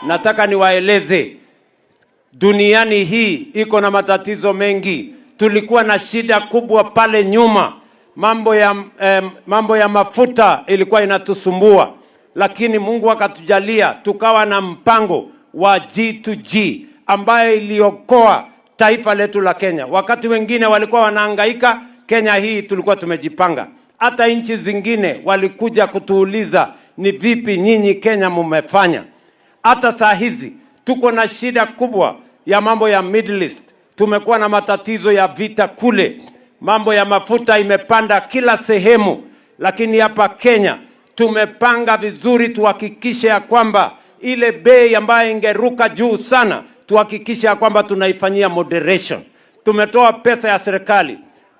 Nataka niwaeleze, duniani hii iko na matatizo mengi. Tulikuwa na shida kubwa pale nyuma, mambo ya mafuta ilikuwa inatusumbua, lakini Mungu akatujalia tukawa na mpango wa G2G ambayo iliokoa taifa letu la Kenya. Wakati wengine walikuwa wanahangaika, Kenya hii tulikuwa tumejipanga. Hata nchi zingine walikuja kutuuliza, ni vipi nyinyi Kenya mumefanya? Hata saa hizi tuko na shida kubwa ya mambo ya Middle East. Tumekuwa na matatizo ya vita kule, mambo ya mafuta imepanda kila sehemu, lakini hapa Kenya tumepanga vizuri, tuhakikishe ya kwamba ile bei ambayo ingeruka juu sana, tuhakikishe ya kwamba tunaifanyia moderation. Tumetoa pesa ya serikali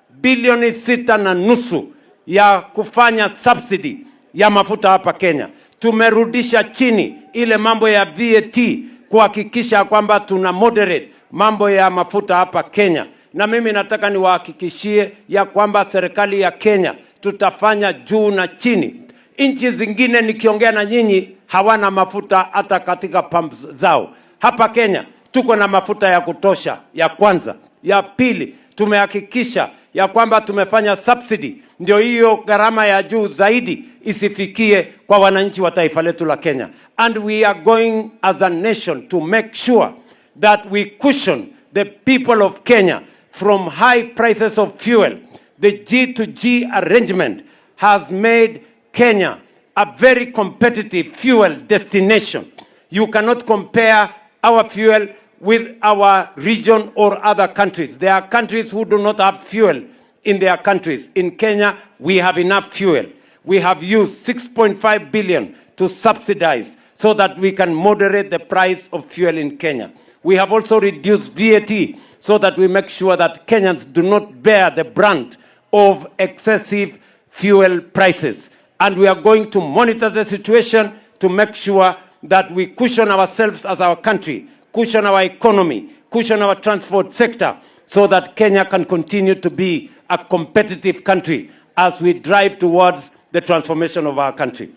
bilioni 6.5 ya kufanya subsidy ya mafuta hapa Kenya. Tumerudisha chini ile mambo ya VAT kuhakikisha kwamba tuna moderate mambo ya mafuta hapa Kenya. Na mimi nataka niwahakikishie ya kwamba serikali ya Kenya tutafanya juu na chini. Nchi zingine nikiongea na nyinyi hawana mafuta hata katika pumps zao. Hapa Kenya tuko na mafuta ya kutosha, ya kwanza. Ya pili, tumehakikisha ya kwamba tumefanya subsidy, ndio hiyo gharama ya juu zaidi isifikie kwa wananchi wa taifa letu la Kenya. And we are going as a nation to make sure that we cushion the people of Kenya from high prices of fuel. The G2G arrangement has made Kenya a very competitive fuel destination. You cannot compare our fuel with our region or other countries. There are countries who do not have fuel in their countries. In Kenya, we have enough fuel. We have used 6.5 billion to subsidize so that we can moderate the price of fuel in Kenya. We have also reduced VAT so that we make sure that Kenyans do not bear the brunt of excessive fuel prices. And we are going to monitor the situation to make sure that we cushion ourselves as our country, cushion our economy, cushion our transport sector, so that Kenya can continue to be a competitive country as we drive towards the transformation of our country.